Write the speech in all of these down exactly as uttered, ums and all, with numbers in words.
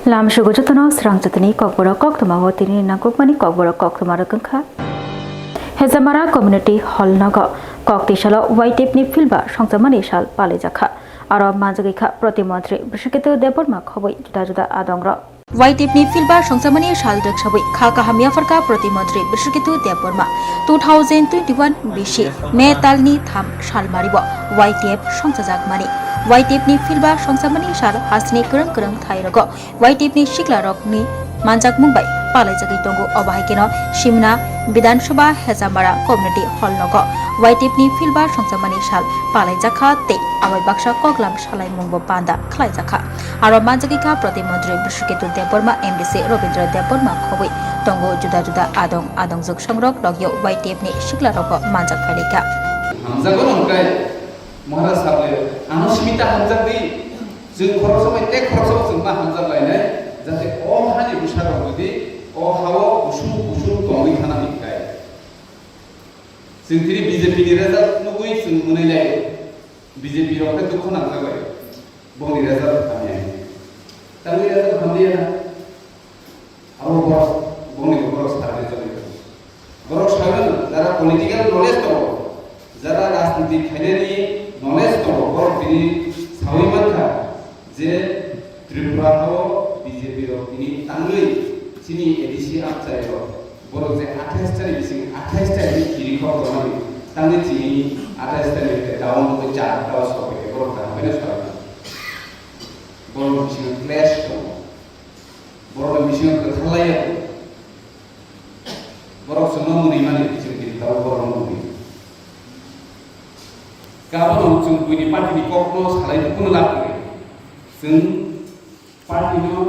Lam sugu jotono srang jotoni kokborok koktwma o tini nangkukmani kokborok koktwma rwkha. Hezamara Community Hall nogo kok tisalo Y T F ni field ba songchamani sal palaijakha. Aro manjagwi kha Protimontri Brishaketu Debbarma khobwi juda juda adongrok. Y T F ni field ba songchamani sal rwksawi kha kaham yapharkha Protimontri Brishaketu Debbarma. Two thousand twenty-one bisi May talni tham salmari bo Y T F songchajakmani. Y T F ni field ba songchamani sal hasni kwrwng kwrwng thai rogo Y T F ni sikla rokni manjakmung bai palaijagwi tongo. Obo hai kheno Simna Bidhan Sabha Hezamara Community Hall nogo Y T F ni field ba songchamani sal palaijakha tei abai baksa koklam salaimung bo panda khlaijakha. Aro manjagwi kha Protimontri Brishaketu Debbarma, M D C Robindra Debbarma khobwi tongo juda juda adong adongjwk songrok logio Y T F ni sikla rokbo manjak phailaikha. Hamjago nongkai Maharaj sabwe ano simita hamjakdi. Chwng khoroksa bai tei khoroksa bo chwng ma hamjak lainai, jate o hani bwsarok jodi o hao kusung kusung tongwi thana hwnkhai. Chwng tini B J P ni result nugwi chwng mwnwi lai, B J P rok khe dukho nangjak bai, bongni result hamya. Tamni result hamya na? Abo borok, bongni borok sarwi choli. Borok sawi mano, jara political knowledge tongo, jara rajniti khainani knowledge tongo, borok tini sawi mankha je Tripura o B J P rok tini tangwi chini A D C amchai rok, borok je athais tani bising athais tani kiri khok tongnani, tangwi chini athais tani down wngwi char ta o sok phai borok kaham bai no sawi mano. Borok bisingo clash tongo. Borokni bisingo kwthar lai ya. Borok chwngno mwnwi mani, chwng tini tabuk borokno mwnwi. Kabono chwng buini party ni kokno salai kunu lab kwrwi. Chwng party no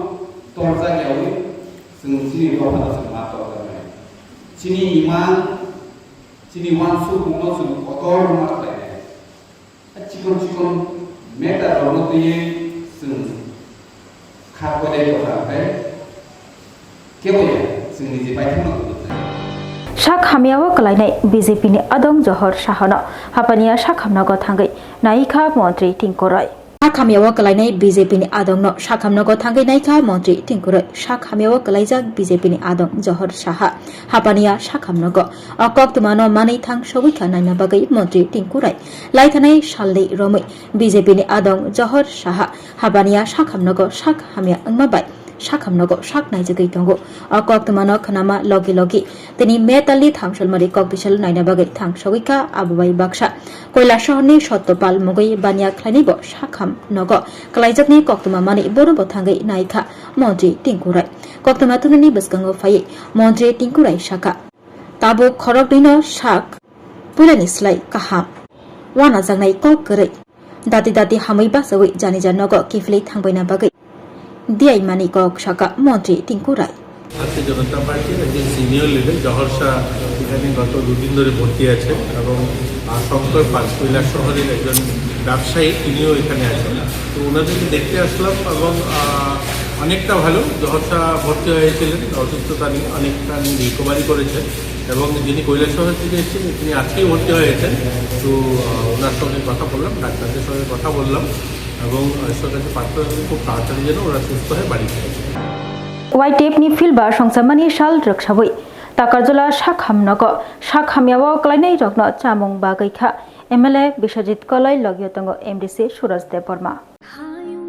torjak yawi, chwng chini dophano chwng ma torjaknai. Chini imang, chini uansukmungno chwng kotor ma khlainai. Chikon chikon matter rokno twiwi chwng kha koidai kotha khe kebo ya chwngni je baithangno tubunai. Sak hamyao kwlainai B J P ni adong Johor Sahano hapaniya sakhamnogo thangwi naikha montri Tinku Roy. Sak hamyao kwlainai B J P ni adongno sakhamnogo thangwi naikha montri Tinku Roy. Sak hamyao kwlaijak B J P ni adong Johor Saha hapaniya sakhamnogo. O koktwmano manwi thang sogwi kha naina bagwi montri Tinku Roy. Laithanai salni romwi B J P ni adong Johor Saha hapaniya sakhamnogo sak hamya wngma bai sakhamnogo sak naijagwi tongo. O koktwmano khnama logi logi tini May talni thamsalmari koktisalo naina bagwi thang sogwi kha. Abo bai baksa Koilashahar ni Satyapal mugwi baniya khlainai bo sakhamnogo kwlaijakni koktwma manwi bono bo thangwi naikha montri Tinku Roy. Koktwma twnani bwskango phaiwi montri Tinku Roy sakha, tabuk khoroknwino sak puilani slai kaham. Wanajaknai kok kwrwi. Dati dati hamwi bachawi janija nogo kiphilwi thangbaina bagwi diyaimani kok sakha montri Tinku Roy. ভারতীয় জনতা পার্টির একজন senior leader জহর শাহ এখানে গত দুদিন ধরে ভর্তি আছেন এবং আহ, শঙ্কর পাল কৈলাসহরের একজন ব্যবসায়ী, তিনিও এখানে আছেন। তো ওনাদেরকে দেখতে আসলাম এবং আহ, অনেকটা ভালো। জহর শাহ ভর্তি হয়েছিলেন, অসুস্থতা নিয়ে অনেকটা রিকভারি করেছেন। এবং যিনি কৈলাসহর থেকে এসেছেন, তিনি আজকেই ভর্তি হয়েছেন। তো আহ, ওনার সঙ্গে কথা বললাম, ডাক্তারদের সঙ্গে কথা বললাম এবং ঈশ্বরের কাছে প্রার্থনা করি খুব তাড়াতাড়ি যেন ওরা সুস্থ হয়ে বাড়ি ফিরে। Y T F ni field ba songchamani sal rwksawi Takarjala sakhamnogo sak hamyao kwlainai rokno chamung bagwi kha M L A Biswajit Koloi, logio tongo M D C Suraj Debbarma.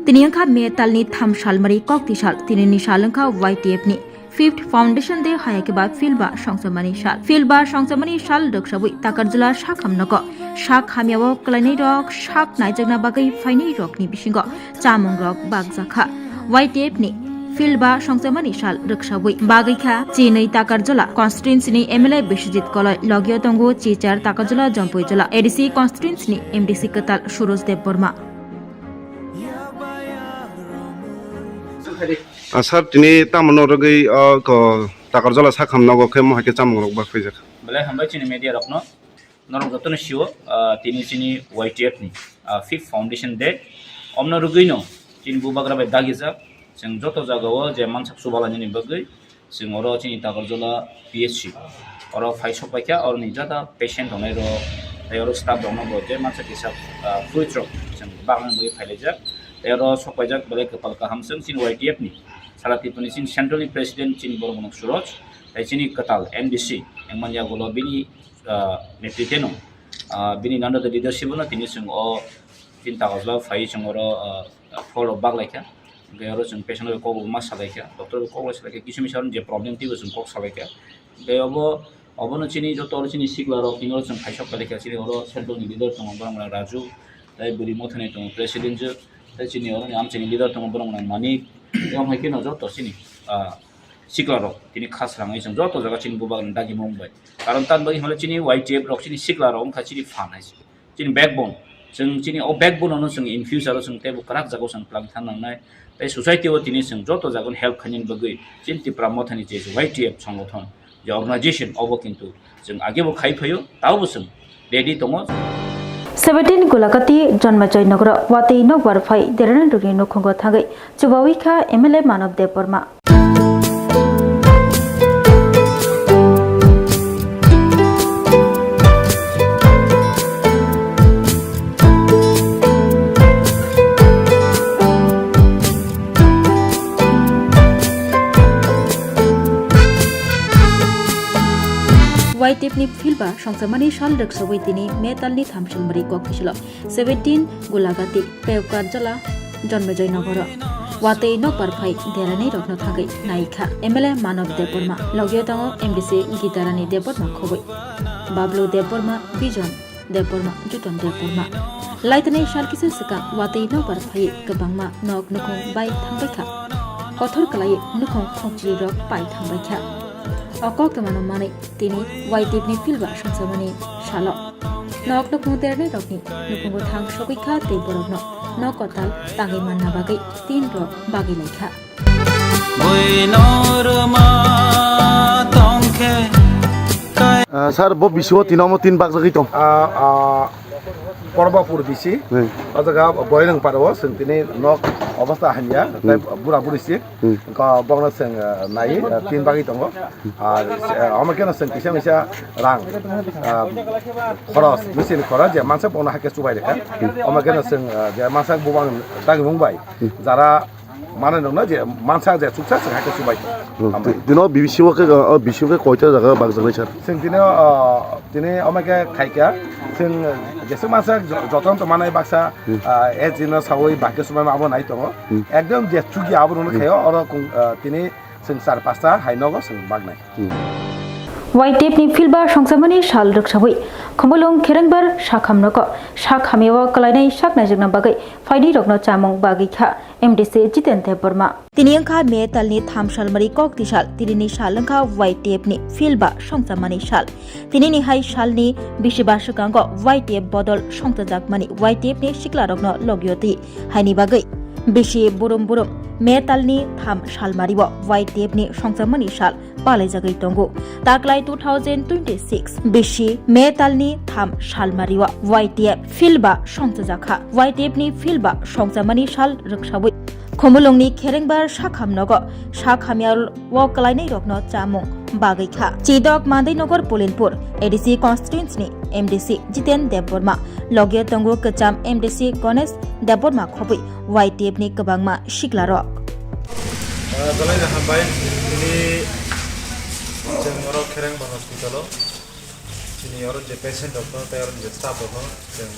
Tini wngkha May talni tham salmari koktisal, tinini sal wngkha Y T F ni fifth Foundation Day, hayakhe ba field ba songchamani sal. Field ba songchamani sal rwksawi Takarjala sakhamnogo sak hamyao kwlainai rok sak naijakna bagwi phainai rokni bisingo chamung rok bakjakha. Y T F ni field ba songchamani sal rwksawi bagwi kha chinwi Takarjala constituency ni M L A Biswajit Koloi, logio tongo Chichar Takarjala Jompuijala A D C constituency ni M D C kwtal Suraj Debbarma. Ah, sir, tini tamo no rwgwi, ah, ko Takarjala sakham nogo khe mo hai khe chamung rok ba khaijak? Belai hambai chini media rokno, norok jotono sio, ah, tini chini Y T F ni, ah, fifth foundation day. Omno rwgwi no chini bubagra bai dagijak, chwng joto jagao je mansak chubalani bagwi, chwng oro chini Takarjala P H C, oro phai sok paikha, oroni jata patient tongnai rok, tei oro staff rokno bo je mansa kisa, ah, fruit rok chwng bagwi phailajak, tei oro sok paijak belai kwpal kaham chwng chini Y T F ni Sara Tripura ni chini central ni president chini borok no Suraj, tai chini kwtal M D C, yang manya gulo bini, ah, netrite no, ah, bini nanda de leadership no tini chwng o tin ta hosla phai chwng oro, ah, follow bak lai kha. Hwnkhe oro chwng patient rok kok ma salai kha, doctor rok kok salai kha, kisa misa je problem twibo chwng kok salai kha. Hwnkhe obo, obono chini joto oro chini sikla rok tini oro chwng khaisok kha chini oro central ni leader tongo borok rok Raju, tai bwrwi mothani tongo president je, tai chini oro ni amchaini leader tongo borok rok Manik, yang hai kheno joto chini, ah, sikla rok tini khasrangwi chwng joto jaga chini bubak ni dagi mung bai. Karon tan bagwi hwnle chini Y T F rok chini sikla rok wngkha chini phan hai. Chini backbone, chwng chini o backbone-o no chwng in future-o chwng teibo kwrak jagao chwng twlang thang nangnai, tei society-o tini chwng joto jagao help khainani bagwi chini Tipra Mothani je Y T F songothon, je organization, obo kintu chwng agebo khai phaio, taobo chwng ready tongo. Seventeen Gulagati Jonmajoi Nogoro watwi nokbar phai derani rukni nukhungo thangwi chubawi kha M L A Manav Debbarma. Y T F ni philba songsamani sal rwksawi tini metalni thamsalmari kok thisilo. Seventeen Gulagati, Pevkar Jala, Jonmejoi Nogoro. Watwi nokbar phai derani rokno thangwi naikha M L A Manav Debbarma, logio tongo M D C Gitarani Debbarma khobwi, Bablu Debbarma, Bijon Debbarma, Juton Debbarma. Laitani sal kisa swkang watwi nokbar phai kwbangma nok nukhung bai thangbaikha. Kothor kwlaiwi nukhung khokchili rok pai thangbaikha. O koktwmano manwi tini Y T F ni philba songsamani salo. Nok nukhung derni rokni nukhungo thang sogwi kha tei borokno nok kwtal tangwi manna bagwi tin rok bagwi lai kha. Buino rwma tongkhe kai- Ah, sir, bo bisingo tinomo tin bakjagwi tong. Ah, ah, Porbapur bisi. Hmm. O jaga Boirang Paro, chwng tini nok obostha hamya, hmm, tai bura buri si. Hmm. Ko bokno chwng, ah, nai, ah, tin bagwi tongo. Ar, ah, omo khe no chwng kisa misa rang, ah, khoros, machine khoros je mansa bokno hakhe chubai rekha. Hmm. Omo khe no chwng, ah, je mansa bubang dagimung bai. Hmm. Jara manwi nokno je mansa je chuksa chwng hakhe chubai. Hmm. Hambai. Tino bisingo khe, ah, bisingo khe koita jaga bakjaknai sir? Chwng tini, ah, tini omo khe khaikha. Chwng jeswk mansa jo-, jotono to manai baksa, hmm, ah, S G no sawi bakhe chubaima abo nai tongo. Hmm. Ekdom je chukya abo rwno, hmm, khaio oro kung, ah, tini chwng char pasta hai nogo chwng baknai. Hmm. Y T F ni philba songsamani sal rwksawi Khumulwng Kherengbar sakham nogo sakhamyao kwlainai sak naijakna bagwi phainai rokno chamung bagwi kha M D C Jiten Debbarma. Tini wngkha May talni tham salmari kok tisal, tinini sal wngkha Y T F ni philba songsamani sal. Tinini hai salni bisiba swkango Y T F bodol songchajakmani Y T F ni siklarokno logio twi haini bagwi bisi burum burum May talni tham salmario Y T F ni songsamani sal palaijagwi tongo. Taklai two thousand twenty-six bisi May talni tham salmario Y T F philba songchajakha. Y T F ni philba songchamani sal rwksawi Khumulwngni Kherengbar sakham nogo sak hamya o kwlainai rokno chamung bagwi kha. Chidok Mandainagar Pulinpur A D C constituency ni M D C Jiten Debbarma, logio tongo kwcham M D C Ganesh Debbarma khobwi Y T F ni kwbangma siklarok. Ah, belai no hambai, tini chwng oro Kherengbar hospital o. Chini oro je patient rok no, tei oro je staff rok no, chwng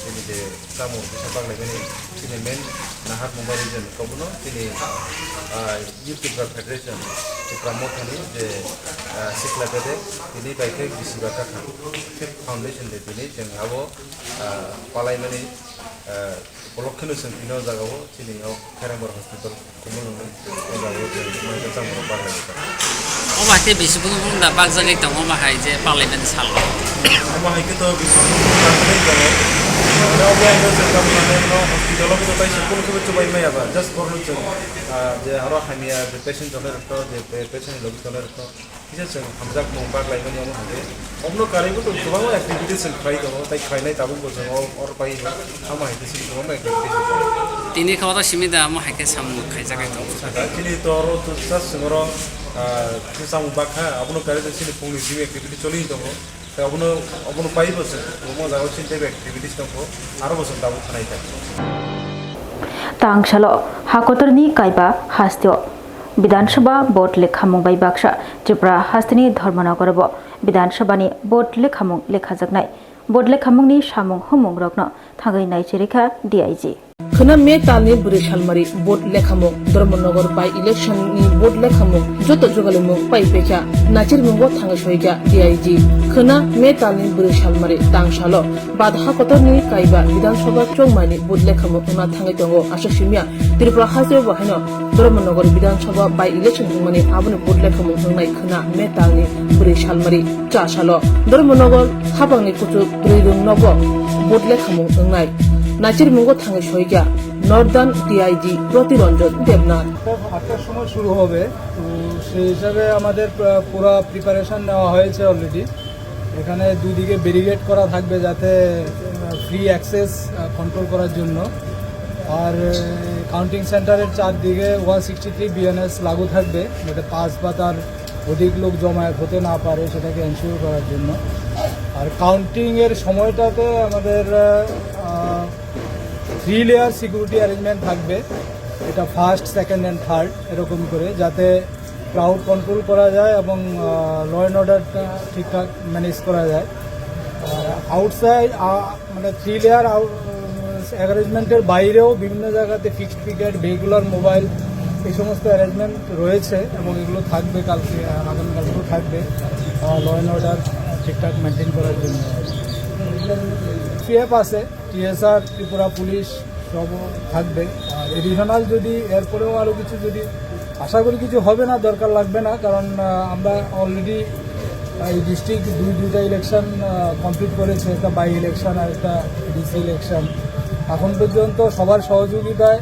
chini je chamung kisa baglaimani, chini main nahar mungba region kobono chini, ah, Youth Tipra Federation, Tipra Mothani je, ah, sikla bedek, tini bai khe bisi ba kakha foundation de tini chwng abo, ah, palaimani, ah, Bolok kheno chwng tini o jaga o chini o Kherengbar hospital Khumulwng ni o jaga o chwng mai khe chamung rok baglaijak. Omo hai khe bisi bwrwng bwrwng da bakjagwi tongo, omo hai je parliament salo. Omo hai khe to bisi bwrwng bwrwng bakjagwi tongo. Oro obo hai khe chwng tamo sanai no hospital o khe to taisa kunu khe chubai maya ba, just borok no chwng, ah, je aro hamya je patient tongnai rok to, je patient ni logi tongnai rok to. Kisa chwng hamjakmung baglaimani omo hai khe. Omono karwibo to kwbangma activities chwng khlai tongo, tei khlainai tabukbo chwng o, oro pai omo hai khe chwng kwbangma activities chwng khlai. Tini khe oro simi da omo hai khe samung khaijak hai tongo. Chini to oro to just chwng oro, ah, kisa samung bakha, abono karwi chini phungni gym activity choli tongo. Tei obono, obono paibo chwng kwbangma jaga chini teibo activities tongkho, aro bo chwng tabuk khanai kha. Tangsalo hakotorni kaiba hasteo Bidhan Sabha vote lekhamung bai baksa Tripura hasteni Dharmanagar bo Bidhan Sabha ni vote lekhamung lekhajaknai. Vote lekhamung ni samung humung rokno thangwi naichirikha D I G. Khwna May talni bwrwi salmari vote lekhamung, Dharmanagar by election ni vote lekhamung joto jugalimung pai pekha, naichirmungo thangwi soikha D I G. Khwna May talni bwrwi salmari tang salo Badha kotorni kaiba Bidhan Sabha chongmani vote lekhamung wngna thangwi tongo. Aswk simya Tripura hasteo bo haino Dharmanagar Bidhan Sabha by election wngmani aboni vote lekhamung wngnai khwna May talni bwrwi salmari cha salo. Dharmanagar hapangni kuchuk bwrwirokno bo vote lekhamung wngnai. Naichirmungo thangwi soikha Northern D I G Proti Ranjan Debnath. আটটার সময় শুরু হবে, তো সেই হিসাবে আমাদের প্রা-, পুরা প্রিপারেশন নেওয়া হয়েছে অলরেডি। এখানে দুদিকে ব্যারিকেড করা থাকবে, যাতে ফ্রি অ্যাক্সেস কন্ট্রোল করার জন্য। আর কাউন্টিং সেন্টারের চারদিকে ওয়ান সিক্সটি থ্রি বিএনএস লাগু থাকবে, যাতে পাঁচ বা তার অধিক লোক জমায়েত হতে না পারে, সেটাকে এনশিওর করার জন্য। আর কাউন্টিংয়ের সময়টাতে আমাদের থ্রি লেয়ার সিকিউরিটি অ্যারেঞ্জমেন্ট থাকবে, এটা ফার্স্ট, সেকেন্ড অ্যান্ড থার্ড এরকম করে, যাতে ক্রাউড কন্ট্রোল করা যায় এবং ল অ্যান্ড অর্ডারটা ঠিকঠাক ম্যানেজ করা যায়। আর আউটসাইড, মানে, থ্রি লেয়ার অ্যারেঞ্জমেন্টের বাইরেও বিভিন্ন জায়গাতে ফিক্সড পিকেট, ভেহিকুলার মোবাইল, এই সমস্ত অ্যারেঞ্জমেন্ট রয়েছে এবং এগুলো থাকবে কালকে, আহ, আগামীকালকেও থাকবে ল অ্যান্ড অর্ডার ঠিকঠাক মেনটেন করার জন্য। সিএফ আছে, টিএসআর, ত্রিপুরা পুলিশ সব থাকবে। আর এডিশনাল যদি এরপরেও আরও কিছু যদি, আশা করি কিছু হবে না, দরকার লাগবে না, কারণ, আহ, আমরা অলরেডি এই ডিস্ট্রিক্ট দুই, দুইটা ইলেকশন কমপ্লিট করেছে, একটা বাই ইলেকশন আর একটা ডিসি ইলেকশন। এখন পর্যন্ত সবার সহযোগিতায়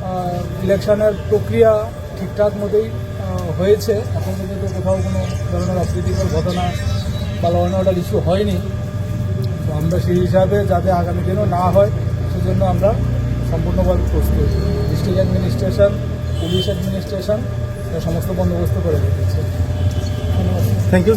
আহ, ইলেকশনের প্রক্রিয়া ঠিকঠাক মতোই, আহ, হয়েছে। এখন পর্যন্ত কোথাও কোনো ধরনের অপ্রীতিকর ঘটনা বা ল অ্যান্ড অর্ডার ইস্যু হয়নি। তো আমরা সেই হিসাবে যাতে আগামী দিনও না হয়, সেজন্য আমরা সম্পূর্ণভাবে প্রস্তুত। ডিস্ট্রিক্ট অ্যাডমিনিস্ট্রেশন, পুলিশ অ্যাডমিনিস্ট্রেশন, এরা সমস্ত বন্দোবস্ত করে রেখেছে। ধন্যবাদ। Thank you.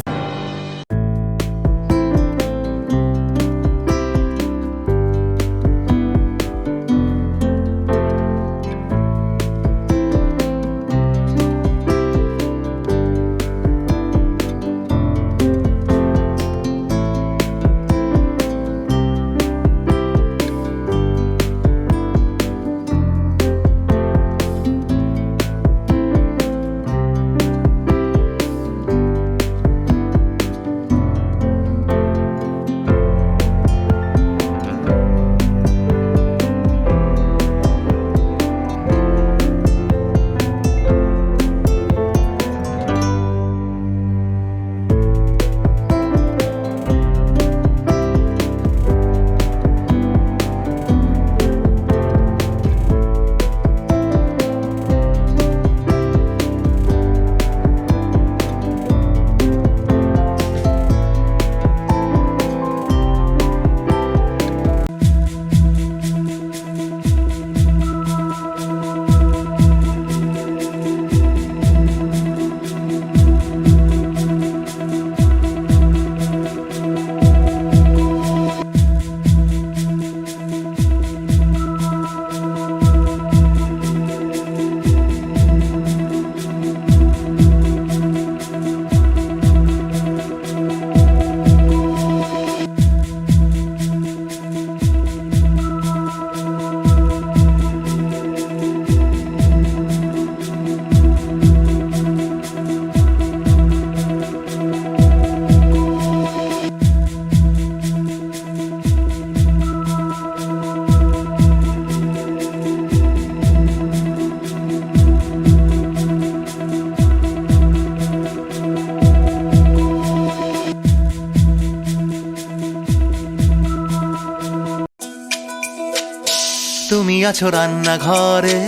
তুমি আছো রান্নাঘরে,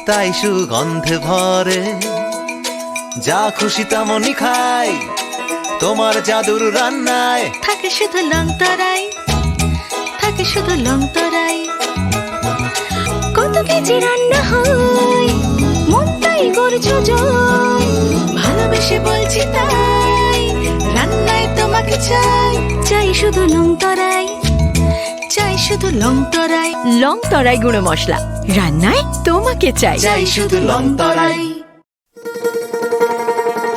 তাই সুগন্ধে ভরে। যা খুশি তেমনই খাই, তোমার জাদুর রান্নায়। থাকে শুধু লং তরাই, থাকে শুধু লং তরাই। কত কেজি রান্না হয়, মনটাই করছো জয়। ভালোবেসে বলছি তাই, রান্নায় তোমাকে চাই। চাই শুধু লং তরাই, চাই শুধু লং তরাই। লং তরাই গুঁড়ো মশলা, রান্নায় তোমাকে চাই। চাই শুধু লং তরাই।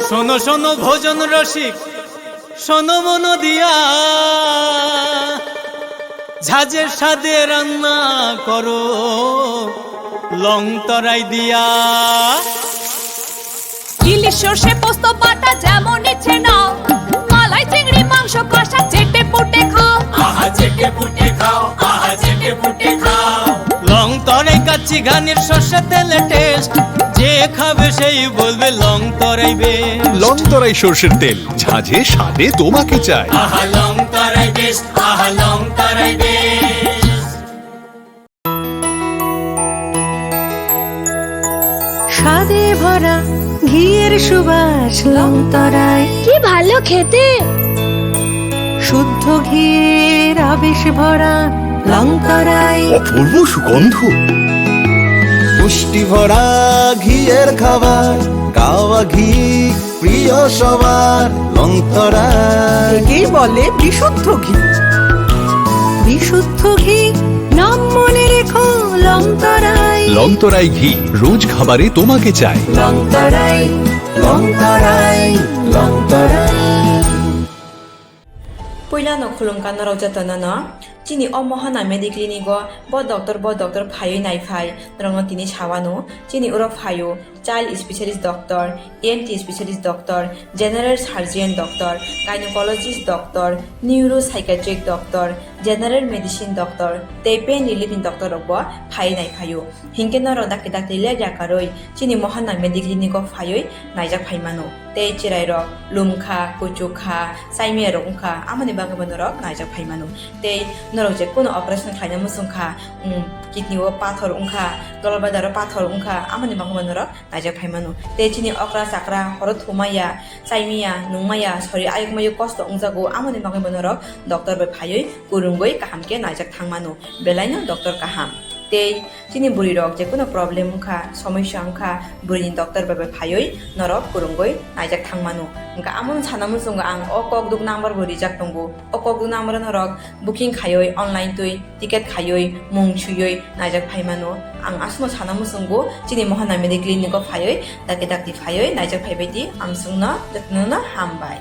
শোনো শোনো ভোজন রসিক, শোনো মন দিয়া, ঝাঁঝে স্বাদে রান্না করো লং তরাই দিয়া। ইলিশ সর্ষে পোস্ত বাটা যেমন ইচ্ছে নাও, মালাই চিংড়ি মাংস কষা চেটে পুটে খাও। আহা চেটে পুটে খাও, আহা চেটে পুটে খাও। লং তরাই কাচ্চি ঘানির সর্ষে তেলে টেস্ট, যে খাবে সেই বলবে লং তরাই বেস্ট। লং তরাই সর্ষের তেল, ঝাঁঝে স্বাদে তোমাকে চাই। আহা লং তরাই বেস্ট, আহা লং তরাই বেস্ট। স্বাদে ভরা ঘিয়ের সুবাস লং তরাই। কি ভালো খেতে। শুদ্ধ ঘিয়ের আবেশ ভরা লং তরাই। অপূর্ব সুগন্ধ। পুষ্টি ভরা ঘিয়ের খাবার, গাওয়া ঘি প্রিয় সবার লং তরাই। একেই বলে বিশুদ্ধ ঘি। বিশুদ্ধ ঘি, নাম মনে রেখো লং তরাই। লং তরাই ঘি, রোজ খাবারে তোমাকে চাই। লং তরাই, লং তরাই, লং তরাই। Puilano khulumkha norok jotono no. Chini o Mohana Mediclinic o bo doctor, bo doctor phaiwi naiphai norokno tini sawano. Chini oro phaio child specialist doctor, E N T specialist doctor, general surgeon doctor, gynecologist doctor, neuropsychiatric doctor, general medicine doctor tei pain relief ni doctor rok bo phaiwi naiphaio. Hinkhe norok dakti dakti ler yakarwi chini Mohana Mediclinic o phaiwi naijak phaimano. Tei chwrairok lumkha, kuchukha, chaimiyarok wngkha, amoni bagwibo norok naijak phaimano. Tei norok je kuno operation khlaina muchungkha, um, kidney o pathor wngkha, gallbladder o pathor wngkha, amoni bagwibo norok naijak phaimano. Tei chini okra chakra horo thumaya, chaimaya, nungmaya, sori ayukmayo kosto wngjago, amoni bagwibo norok doctor bai phaiwi kwrwngwi kaham khe naijak thangmano. Belaino doctor kaham. Tei chini bwrwi rok je kuno problem wngkha, somosya wngkha, bwrwini doctor bai bai phaiwi norok kwrwngwi naijak thangmano. Wngkha amoni sana muchungo ang o kokduk number bo rijak tongo. O kokduk number o norok booking khaiwi online twi ticket khaiwi mung swiwi naijak phaimano. Ang aswkno sana muchungo chini Mohana Mediclinic o phaiwi dakti dakti phaiwi naijak phaibai di, ang chwngno jotono no hambai.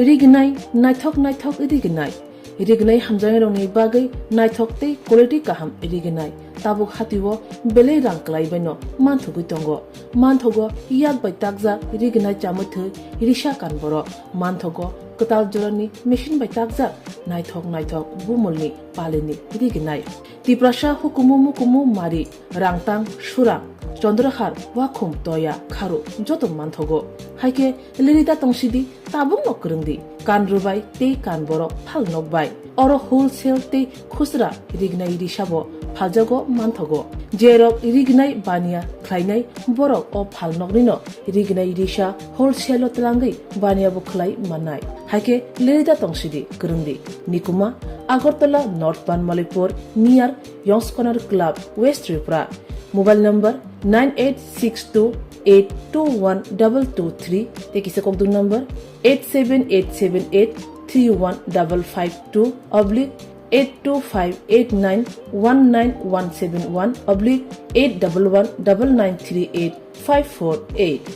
Rignai, naithok naithok rignai. Rignai hamjaknairokni bagwi naithok tei quality kaham rignai. Tabuk hatio belai rang kwlaibaino manthogwi tongo. Manthogo yak bai takjak rignai chamwi thwi risa kan borok. Manthogo kwtal jorani machine bai takjak naithok naithok bumulni palini rignai. Tiprasa hukumu mukumu mari, Rangtang, Surang, Chondrahar, Wakhum, Toya, Kharu joto manthogo. Haikhe lerida tongsidi, tabukno kwrwngdi, kan rwbai tei kan borok phal nokbai. Oro wholesale tei khusra rignai risabo phaljago manthogo. Jerok rignai baniya khlainai borok o phalnoknino rignai risa wholesale-o twlangwi baniyabo khlai mannai. Haikhe lerida tongsidi, kwrwngdi. Nikuma, Agartala North Banmalipur, near Yongs Corner Club, West Tripura. Mobile number nine eight six two eight two one double two three tei kisa kokduk number eight seven eight seven eight three one double five two oblique eight two five eight nine one nine one seven one oblique eight double one double nine three eight five four eight.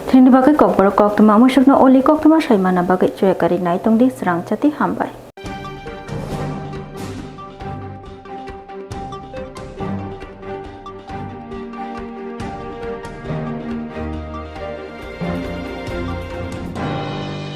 Thengni bagwi kokborok koktwma, mwswkno oli koktwma sai manna bagwi chuya kari nai tongdi, srang chati hambai.